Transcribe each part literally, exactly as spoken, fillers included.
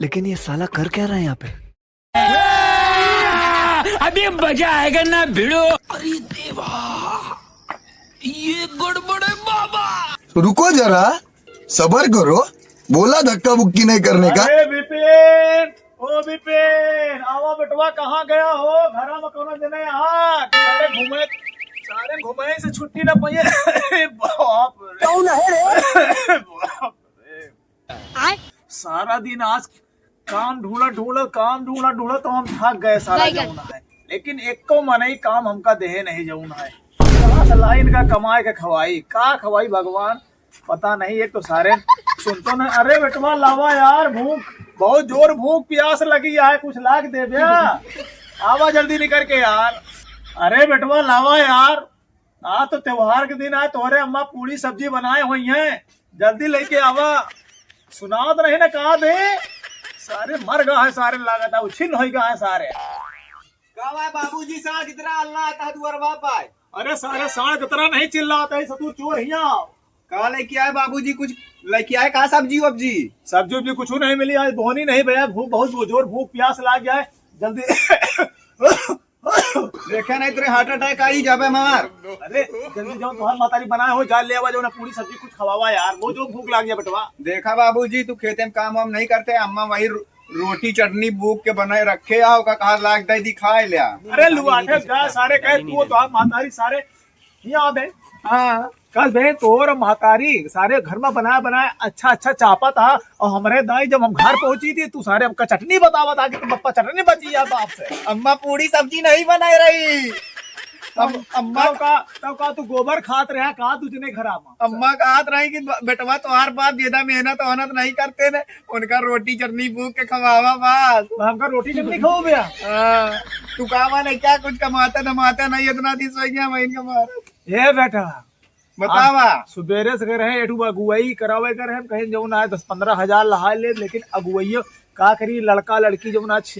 लेकिन ये साला कर क्या रहा है यहाँ पे? अभी मजा आएगा ना भिड़ो। अरे देवा, ये गड़बड़ है बाबा। रुको जरा, सबर करो, बोला धक्का बुक्की नहीं करने का। अरे विपिन, ओ विपिन, आवा बेटवा, कहाँ गया हो? घरा में कोनो जने आहा? सारे घूमे, सारे घूमे से छुट्टी ना पाइए। बाप रे। कौन है रे? बाप रे। आय? सारा दिन आज काम ढूंढा ढूंढा, काम ढूंढा ढूंढा तो हम थक गए सारा बैगन। जौन है, लेकिन एको मनई काम हमका देहे नहीं जौन है। कहाँ से लाई इनका कमाए के खवाई, का खवाई भगवान, पता नहीं। एक तो सारे सुनतो नहीं। अरे बेटवा लावा यार, भूख, बहुत जोर भूख प्यास लगी है, कुछ लाग दे बे। आवा जल्दी निकर के यार। अरे बेटवा लावा यार, आज तो त्योहार के दिन है, तोहरे अम्मा पूड़ी सब्जी बनाए हुई हैं, जल्दी लेके आवा। सुनात नहीं ना का बे? सारे मर गा है, सारे लागत है, उछिन्न होई गा है सारे। का बा बाबूजी, साढ़ कितना अल्लाह आता है दुआरवा पाए? अरे सारे साढ़ कितना नहीं चिल्लाता है, सतुर चोर हिया। का लेके आए बाबूजी, कुछ लेके आए का सब्जी वब्जी? सब्जी उब्जी कुछ नहीं मिली, आज बोहनी नहीं भैया, भूख बहुत जोर, भूख प्यास लाग गया है, जल्दी। देखे नहीं तेरे हार्ट अटैक आई जाबे मार। अरे जल्दी जाओ, तोहार महतारी बनाए हो, जा ले आवा, जो ना पूरी सब्जी कुछ खवावा यार, वो जो भूख लाग गया बेटवा। देखा बाबूजी, तू खेते में काम वाम नहीं करते, अम्मा वही रो-, रोटी चटनी बूक के बनाए रखे आओ, का कहा लाग दे दिखाए लिया। अरे लुआठे जा सारे, कहे तू तोहार महतारी सारे यहाँ बे। हाँ। कल बे तोर महतारी सारे घर में बनाए बनाए अच्छा अच्छा चापा था, और हमरे दाई जब हम घर पहुंची थी, तू सारे हमका चटनी बतावा था कि तुम पप्पा चटनी बची है बाप से। अम्मा पूरी सब्जी नहीं बनाए रही। अब अम्मा तब का, तब का तू गोबर खात रहा का दूजने घरा में? अम्मा कहत रही कि ब-, बेटवा तोहार बाप ज्यादा मेहनत ओहनत नहीं करते ने, उनका रोटी चटनी भूख के खवावा बस। तो हमका रोटी चटनी खाओ भैया। हाँ, तू का माने क्या कुछ कमाते धमाते नहीं, इतना दिन से गया मैं इनका मारा। ए बेटा, बतावा। आज सुबेरे से रहे, एठू अगुवाई करावे कर, हम कहें जौन आज दस पन्द्रह हजार लहा ले, लेकिन अगुवाइयो का करी, लड़का लड़की जौन आज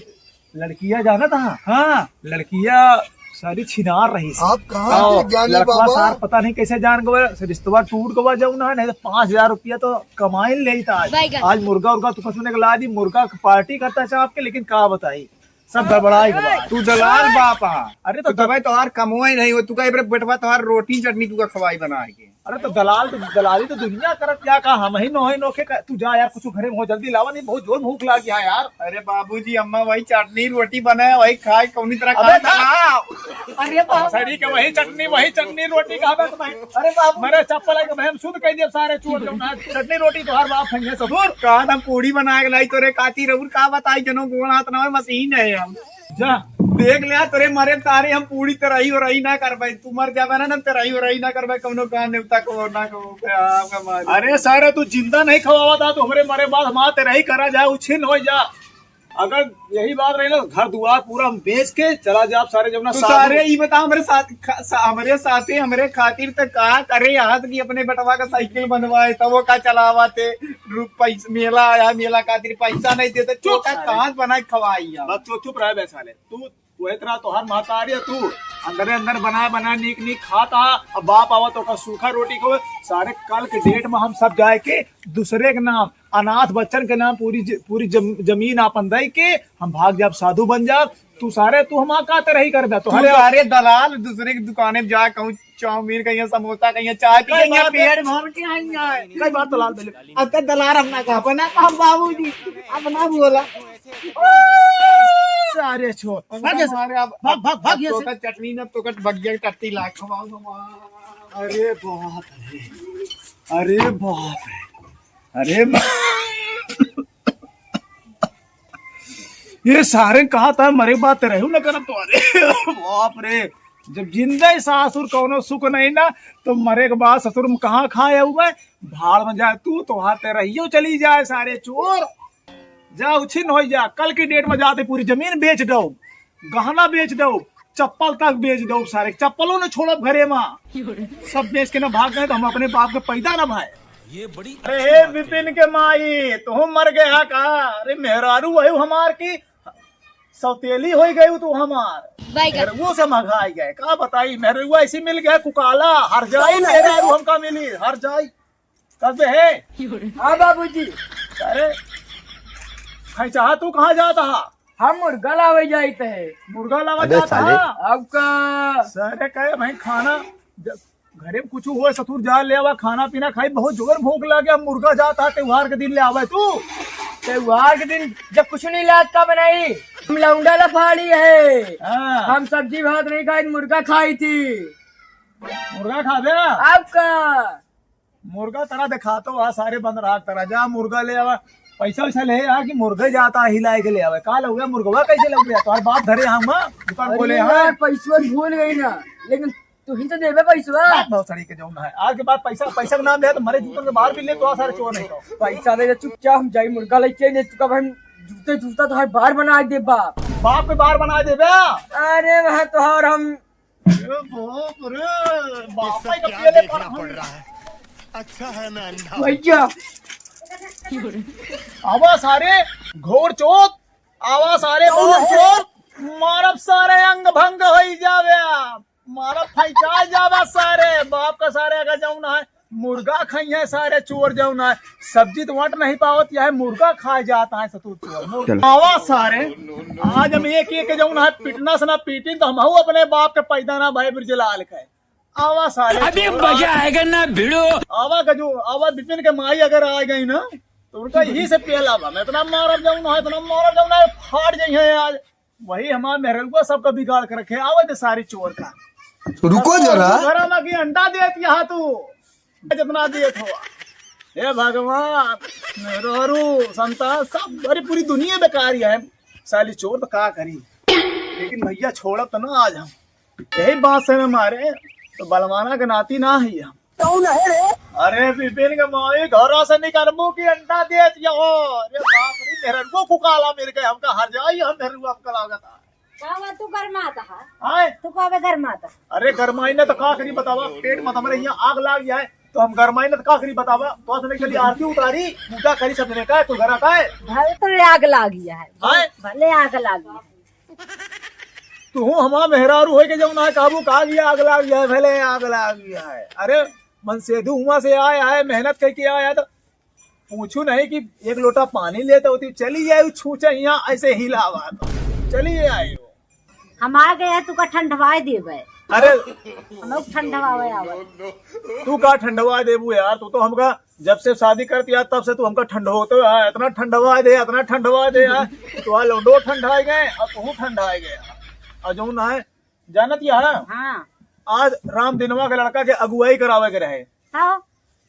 लड़किया जानत हा? हाँ। लड़किया सारी छिनार रही सी। आप कहाँ के और ज्ञानी लड़का बाबा? सार पता नहीं कैसे जान गवा, से रिश्तवा टूट गवा जौन है, नहीं तो पाँच हजार रुपया तो कमाई ले था आज। बैगन। आज मुर्गा उर्गा तू कसुने के ला दी, मुर्गा की पार्टी करता चाप के, लेकिन का बताई, सब गड़बड़ाई गवा। तू दलाल बाप हा। अरे तो तू दवाई तोहार कमवाई नहीं हो, तू का बेटवा तोहार रोटी चटनी तू का खवाई बना के। अरे तो दलाल तो, दलाली तो दुनिया करत क्या का, हम ही नोहे नोखे का, तू जा यार, कुछ घरे में हो, जल्दी लावा, नहीं बहुत जोर भूख लाग गया यार। अरे बाबूजी, अम्मा वही चटनी रोटी बनाए, वही खाए, कौनी तरह अबे खाए ना। खाओ। अरे बाप। सड़ी के वही चटनी, वही चटनी रोटी खाबे तो भाई। अरे बाबू। मेरे चप्पल है कि भाई हम शुद्ध कह दिया सारे चोर जो ना चटनी रोटी तो हर बाप खाएंगे ससुर। कहा हम पूड़ी बना के लाई तोरे काती रहू, का बताई जनो गोड़ हाथ ना होए, मशीन है हम। जा। देख लिया, तोरे मरे तारे हम पूरी तरही ओरही ना करबै। तू मर जाबे ना, ना तरही ओरही ना करबै, कौनो गान नेवता को ना को, आपका मार। अरे सारे, तू जिंदा नहीं खवावा था, तो हमरे मरे बाद हमार तरही करा जाए, उछिन हो जा। अगर यही बात रही ना, घर दुआर पूरा हम बेच के चला जाब सारे, जब ना तू साधु। सारे ई बता, हमरे साथ, खा-, सा-, हमरे साथे, हमरे खातिर त का करे यहाँ से कि अपने बेटवा का साइकिल बनवाए, तब वो का चलावा थे, रुप पैस-, मेला आया, मेला खातिर पैसा नहीं देते, चुप चोटा सारे। कहाँ बना के खवाई हम? बस तू चुप रह बे साले। तू, तू इतना तोहार महतारी है, तू अंदरे अंदर बना बना नीक नीक खाता, अब बाप आवा तो का सूखा रोटी खावे। सारे कल के डेट में हम सब जाए के दूसरे के नाम, अनाथ बच्चन के नाम पूरी ज-, पूरी जम-, जमीन आपन दे के हम भाग जाब, साधु बन जाब। तू सारे, तू हमार का तरही कर दे, तू तोहरे सारे दलाल दूसरे की दुकाने में जा कहूँ चाउमीन कहिया, समोसा कहिया, चाय पी कई कहिया, बात है। पेट भर के आई जाए। कई बात दलाल बोले। अब तो दलाल अपना कहा, अपना कहा बाबूजी, अपना बोला। सारे छोड़। भाग यहाँ से। सारे अब भाग, भाग, भाग अब यहाँ से। तोका चटनी ना, तोका भगिया की टट्टी ला खवाओ हमार। अरे बाप रे। अरे बाप रे। अरे बा-, ये सारे कहा था मरे बात रहू ना करत तो। अरे बाप रे, जब जिंदा ही सासुर कौनो सुख नहीं ना, तो मरे के बाद ससुर में कहाँ खाए हुए? भाड़ में जाए तू, तोहार ते रहियो चली जाए सारे चोर। जा उछिन हो जा, कल की डेट में जाते पूरी जमीन बेच दो, गहना बेच दो, चप्पल तक बेच दो, सारे चप्पलों ने छोड़ब घरे में। सब बेच के ना भाग गए तो हम अपने बाप के पैदा ना भाई। ये बड़ी अरे अच्छी हे बात विपिन कही। के माई, तू मर गया का? अरे मेहरारू वही हमार की सौतेली हो गई तू हमार। बैगन। मेहरुआ से मंगाई गए, का बताई, मेहरुआ ऐसी मिल गया कुकाला, हर जाई मेहरारू हमका मिली, हर जाई। कब है? हाँ बाबूजी। अरे खाई चाहा, तू कहाँ जात हा? हम मुर्गा लावे जाइत है। मुर्गा लावा अबे जात साले। हा? अब का? सारे कहे भाई खाना, जब घरे में कुछ होए ससुर जा ले आवा, खाना पीना खाई, बहुत जोर भूख लागे, हम मुर्गा जात हा, त्योहार के दिन ले आवे तू। त्योहार के दिन जब कुछ नहीं लात का बनाई, हम लौंडा लफाड़ी है। हाँ। हम सब्जी भात नहीं खाई, मुर्गा खाई थी। मुर्गा खाबे? अब का? मुर्गा तरा देखा तो आ सारे बंद रहा तरा, जा मुर्गा ले आवा, पैसा वैसा ले आ कि मुर्गा जाता हिलाए के ले आवे। का लउबे मुर्गवा कैसे लउबे? तोहर बाप धरे हम दुकान अरे खोले यार, हैं। पैसवा भूल गई ना, लेकिन तू ही तो देबे पैसवा। बात बहुत सड़ी के जौन है, आज के बाद पैसा, पैसा के नाम ले तो मरे जूतन के बाहर भी ले तो आ सारे चोर नहीं तो। पैसा दे दे चुपचाप, हम जाई मुर्गा लेके आई, नहीं तो कब हम जूते जूता तोहर बार बना दे बाप। बाप पे बार बना देबे। अरे वह तोहर हम अरे बाप रे, बाप ये सब रे, का क्या पियले देखना पर पड़ हम रहा है? अच्छा है मैं अंधा हूँ। भैया। आवा सारे घोर चोत, आवा सारे घोर चोत, मारब सारे अंग भंग होई जावे, मारब फैंचा जावे सारे, बाप का सारे अगर जौन है, मुर्गा खाई है सारे चोर जौन है, सब्जी तो वंट नहीं पावत, यह मुर्गा खाए जाता है सतुर चोर। मुर्गा। चलो। आवा सारे, आज हम एक एक जौन है पिटना से ना पीटिन तो हमहू अपने बाप के पैदा ना भए बिरजलाल के। आवा सारे अभी चोर, मजा आज आएगा ना भिड़ो। आवा गजू, आवा बिपिन के माई अगर आ गई ना तो उनका यही से पहला बा। मैं इतना मारब जौन है, इतना मारब जौन है, फाट जाई है आज। वही हमार मेहररुआ सबका बिगाड़ के रखे, आवे दे सारे चोर का। रुको जरा। घरा में की अंडा देत यहाँ तू, जितना देत हो। हे भगवान, मेहरारू, संतान, सब, अरे पूरी दुनिया बेकार ही है। साली चोर तो का करी, लेकिन भैया छोड़ब तो ना आज हम। यही बात से में मारे, तो बलवाना के नाती ना ही हम। कौन है रे? अरे बिपिन के माई घरा से निकलबू की अंडा देत यो। अरे बाप रे, मेहररुआ को काला मिल गए, हमका हर जाई हम मेहररुआ हमका लागत है। का हुआ, तू गरमात हा? आय? तू का बे गरमात हा? अरे गरमाई ना तो का करी बतावा, पेट में तो हमरे यहाँ आग लाग जाए, तो हम गरमाई ना तो का करी बतावा, तो असने के लिए आरती उतारी, पूजा करी सब ने का, तू घरा का है? भले तो आग लाग गया है, आय? भले आग लाग गया है। तू हमार मेहरारू होई के जौन है, काबू का गया, आग लाग गया है, भले आग लाग गया है। अरे मनसेधु हुआ से आए, आए मेहनत करके आए, आए तो पूछू नहीं कि एक लोटा पानी लेता होती, चली आई छूचा यहाँ ऐसे हिलावा तो चली आई हो। हम आ गए हैं, तू का ठंडवाए देबे। अरे हम लोग ठंडवावे आवे। तू का ठंडवा देबू यार, तू तो हमका जब से शादी करती यार तब से तू हमका ठंडो होते है, इतना ठंडवा दे, इतना ठंडवा दे यार। तो आ लौंडो ठंडा गए और तू ठंडा गए। और जौन है जानत यह हाँ। आज राम दिनवा के लड़का के अगुवाई करावे के रहे। हाँ।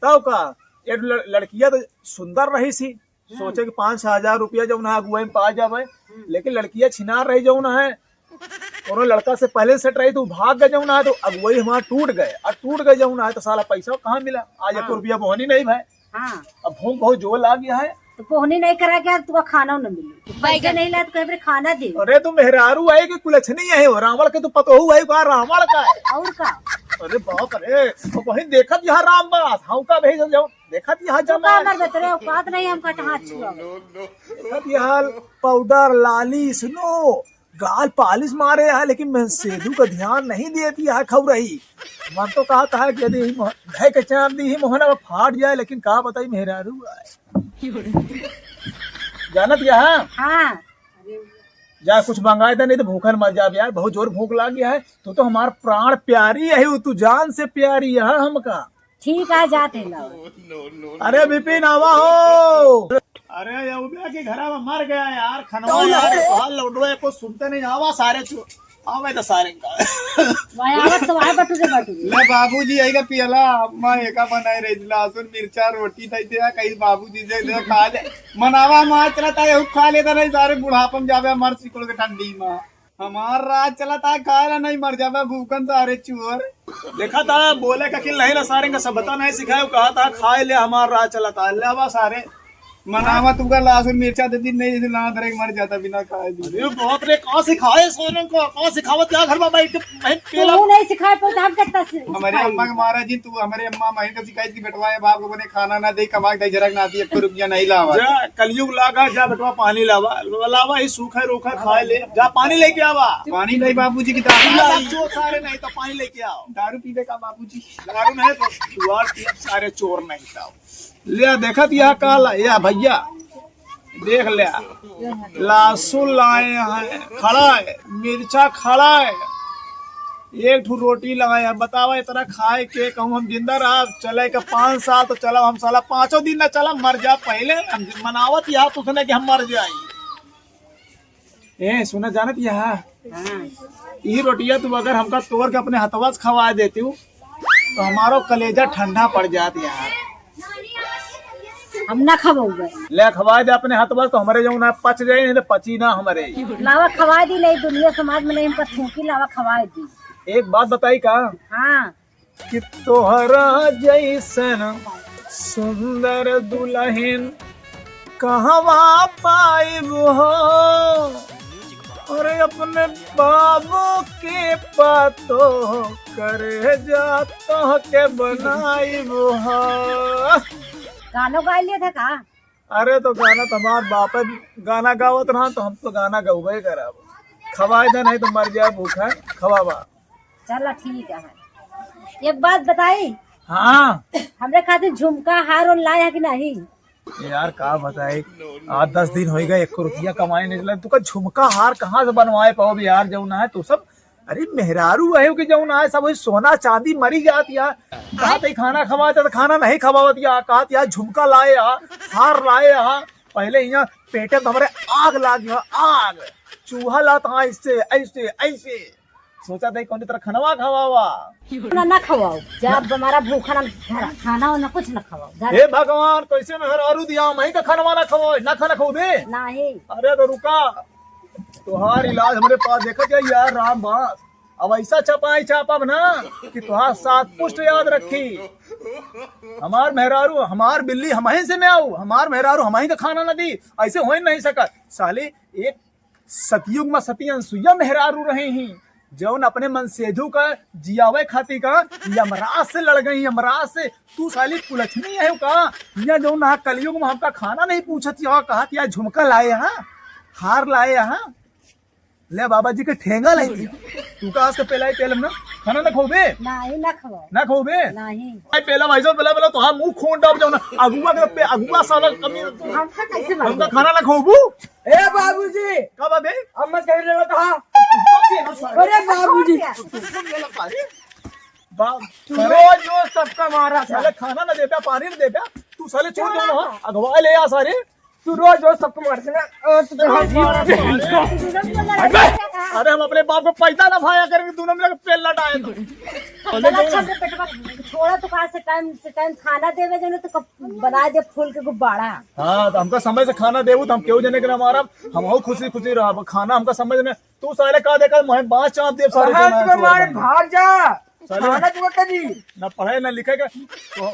तब का, एक लड़-, लड़किया तो सुंदर रही सी, हम्म। सोचे कि पाँच छह हजार रुपया जौन है अगुवाई में पा जावे, हम्म। लेकिन लड़किया छिनार रही जौन है, कोनो लड़का से पहले सेट रही तो भाग गए जौन है, तो अगुवाई हमार टूट गए, और टूट गए जौन है तो साला पैसा कहाँ मिला? आज एक हाँ। रुपया बोहनी नहीं भाई। हाँ। अब भूख बहुत जोर लाग गया है। तो पोहनी नहीं करा के तू खाना न मिली, पैसा बैगन। नहीं ला तो कहीं पर खाना दे। अरे तू मेहरारू है कि कुलछनी है, हो रावण के तू पतोहू है का रावण का है? और का? अरे बाप रे, तो वही देखत यहाँ राम बास, हम का भेज जाओ, देखत यहाँ तू का जमा। मर बतरे औकात नहीं हम कटहा छुआ। देखत यहाँ पाउडर, लाली, स्नो, गाल पालिश मारे है, लेकिन मनसेधु का ध्यान नहीं देती है खौरही। मन तो कहता है कि यदि ही मोह-, धै के चांद दी ही मोहना में फाट जाए, लेकिन का बताई मेहरारू है। जानत यह? हाँ। जा कुछ मंगाए दे, नहीं तो भूखन मर जाब यार, बहुत जोर भूख लाग गया है। तू तो हमार प्राण प्यारी है, तू जान से प्यारी है हमका। ठीक है, जात है लाओ। अरे बिपिन आवा हो। अरे ये उबिया के घरा में मर गया यार, खनवा कौन यार, है? बाहर लौटवा को सुनते नहीं, आवा सारे चो-, आवे तो सारे का। भाई आवत तो आए बटुरे बटुरे। ले बाबूजी आई का पियला, अम्मा एका बनाए रही, लहसुन मिर्चा रोटी तई थे, कहीं बाबूजी से दे खा ले। मनावा मार चला ताए, खा लेता नहीं, सारे बुढ़ापा में जावे मर सिकुड़ के ठंडी में। हमार राज चलत है, खाए ला नहीं मर जाबा भूखन सारे चोर। देखा था, बोले का कि नहीं ना सारे का सब बता नहीं सिखाए, कहा था खाए ले हमार राज चलत है, ले बा सारे। मनावा तू का लहसुन मिर्चा दे दी, नहीं जैसे लाना धरे के मर जाता बिना खाए भी। अरे बाप रे, कहाँ सिखाए सोनन को, कहाँ सिखावत क्या घर में बैठ के बहन पेला। तू नहीं सिखाए तो हम कितना से हमारे सिखाएंगे? अम्मा के महाराज जी, तू हमारे अम्मा माहिर का शिकायत की बेटवा है, बाप को बने खाना ना दे, कमा के दे, जरा ना दी, एक रुपया नहीं लावा। जा, कलयुग लागा, जा बेटवा पानी लावा, लावा ही सूखा रूखा खाए ले, जा पानी लेके आवा। पानी नहीं बाबूजी की दारू ला, लाई। चोर सारे नहीं तो पानी लेके आओ। दारू पीबे का बाबूजी? दारू नहीं तो दुआर की अब सारे चोर नहीं था। ले आ, देखत यह काला, या भैया। देख ले, लहसुन लाए हैं, खड़ा है, मिर्चा खड़ा है, एक ठो रोटी लाए हैं। बतावा, इतना खाए के कहूँ हम जिंदा रहा, चले के पाँच साल तो चला, हम साला पाँचों दिन ना चला, मर जा पहले। हम मनावत यहाँ तो सुने कि हम मर जाए। ए, सुना जानत यहाँ? हाँ। ई रोटिया तू अगर हमका तोड़ के अपने हथवा से खवा देती हूँ, तो हमारो कलेजा ठंडा पड़ जात यार। हम ना खवाऊबे। ले खवाए दे अपने हथवा से, तो हमरे जौन है पच जाए, नहीं तो पची ना हमरे। लावा खवाए दी, नहीं दुनिया समाज में नहीं हमका थूकी, लावा खवाए दी। एक बात बताई का? हाँ। कि तोहरा जैसन सुंदर दुल्हन कहवा पाइब हो? अरे अपने बाबू के पातो करे जा तोहके बनाइब हो। गानो गाय लिए थे का? अरे तो गाना तो हमार बापे गाना गावत रहा, तो हम तो गाना गौबे करब। खवाए दे, नहीं तो मर जाए भूखा। खवावा। चला ठीक है। एक बात बताई। हाँ। हमरे खातिर झुमका हार और लाए है कि नहीं? यार का बताई, आठ दस दिन होइ गए, एक रुपया कमाए नहीं चला। तू का झुमका हार कहाँ से बनवाए पाओ यार? जौन है तू सब, अरे मेहरारू है कि जौन है सब वही सोना चांदी मरी जात यार। कहत है खाना खवाए तो खाना नहीं खवावत यार, कहत यार झुमका लाए यार, हार लाए यार। पहले यहाँ पेटे तो हमारे आग लाग गया, आग। चूहा लात हाँ ऐसे ऐसे ऐसे। सोचा था कौन तरह खनवा खवावा। ना, ना खवाओ। जब हमारा भूखा ना, खाना वाना कुछ ना खवाओ। घर हे भगवान, कैसे मेहरारू दिया, मैं का खनवा ना खवाओ, ना खाना खाओ बे। नहीं। अरे तो रुका, तोहार इलाज हमरे पास। देखत या यार राम बास, अब ऐसा चपाई चापब ना कि तोहार सात पुष्ट याद रखी। हमार मेहरारू, हमार बिल्ली हमही से में आऊ, हमार मेहरारू हमही का खाना ना दी, ऐसे हो ही नहीं सकत। साली एक सतयुग में सती अनसुईया मेहरारू रही ही, जौन अपने मनसेधु का जियावे खातिर का यमराज से लड़ गई, यमराज से। तू साली कुलछनी है का? यहाँ जौन ना कलयुग में हमका खाना नहीं पूछत, यहाँ कहत या झुमका लाए यहाँ, हार लाए यहाँ। ले बाबा जी के ठेंगा लाई थी। तू का आज के पेलाई पेलम ना, खाना ना खोबे? नहीं, ना खवाओ। ना खोबे? नहीं। आई पेला भाई साहब, पेला, पेला तो हाँ मुंह खोंड डाल जाओ ना। अगुआ के पे, अगुआ साला कमी। हमका कैसे मालूम? हमका खाना ना खोबू? ए बाबूजी। का बाबे? अम्मा कह रहे हो तो हाँ। अरे बाबूजी। बाप, तू रोज रोज सबका मारा था। साले खाना ना देता, पानी ना देता, तू साले छोड़ दो ना, अगवा ले आ सारे। तू रोज रोज सबको मारते ना। अ, तू तो अरे, अरे, हम अपने बाप को पैदा ना भाया करेंगे, दोनों मिलकर पेल लटाए तो। चल अच्छा से पेटवा छोड़ा तो कहाँ से टाइम से टाइम खाना देवे जने तो कब बना दे फूल के गुब्बारा। हाँ, तो हमका समय से खाना देबू तो हम केहू जने के ना मारब, हम और खुशी खुशी रहब। खाना हमका समय से नहीं, तू साले का देखा, मैं बाँस चाप देब सारे हाँ, जने तू हमारे छोड़ भाग जा। साले खाना तू का दी? ना पढ़े ना लिखे का। तो,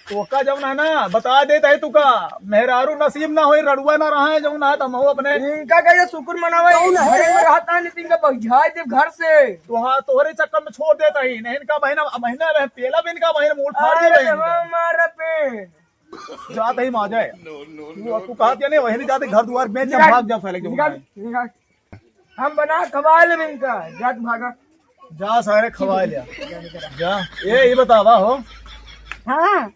तो का जब ना, ना बता देत है तू का, मेहरारू नसीब ना होई, रड़ुआ ना रहा है जब ना, तो हम अपने इनका का ये शुक्र मनावा, ये घर में रहता नहीं, तो इनका भगाए दे घर से। तो हाँ, तोहरे चक्कर में छोड़ देता ही, नहीं इनका महीना, महीना रहे, पेला भी इनका महीना मूड फाड़ दे अरे रहे इनका। हमारा पे। जात ही माँ जाए। तू, तू कहा क्या नहीं, वही नहीं जाते, घर दुआर बेच के निकाल, भाग जा साले जो निकाल, है। निकाल। हम बना खवा ले इनका, जा तू भागा। जा सारे खवा ले। जा। ए, ये बतावा हो। हाँ।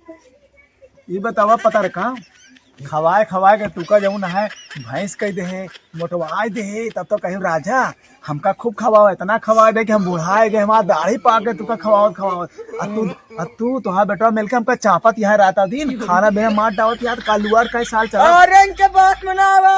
ये बतावा पता रखा। खवाए, खवाए के तू का जौन है, भैंस कह दे है, मोटवाए दे है, तब तो कहे राजा, हमका खूब खवाओ, इतना खवाए दे कि हम बुढ़ाए गए, हमार दाढ़ी पाक गए, तू का खवावत, खवावत। आ तू, आ तू, तोहार बेटवा मिलके हमका चापत यहाँ रात दिन, खाना बिना मार डावत यार, कालुआर का साल चला। अरे इनके बात मनावा।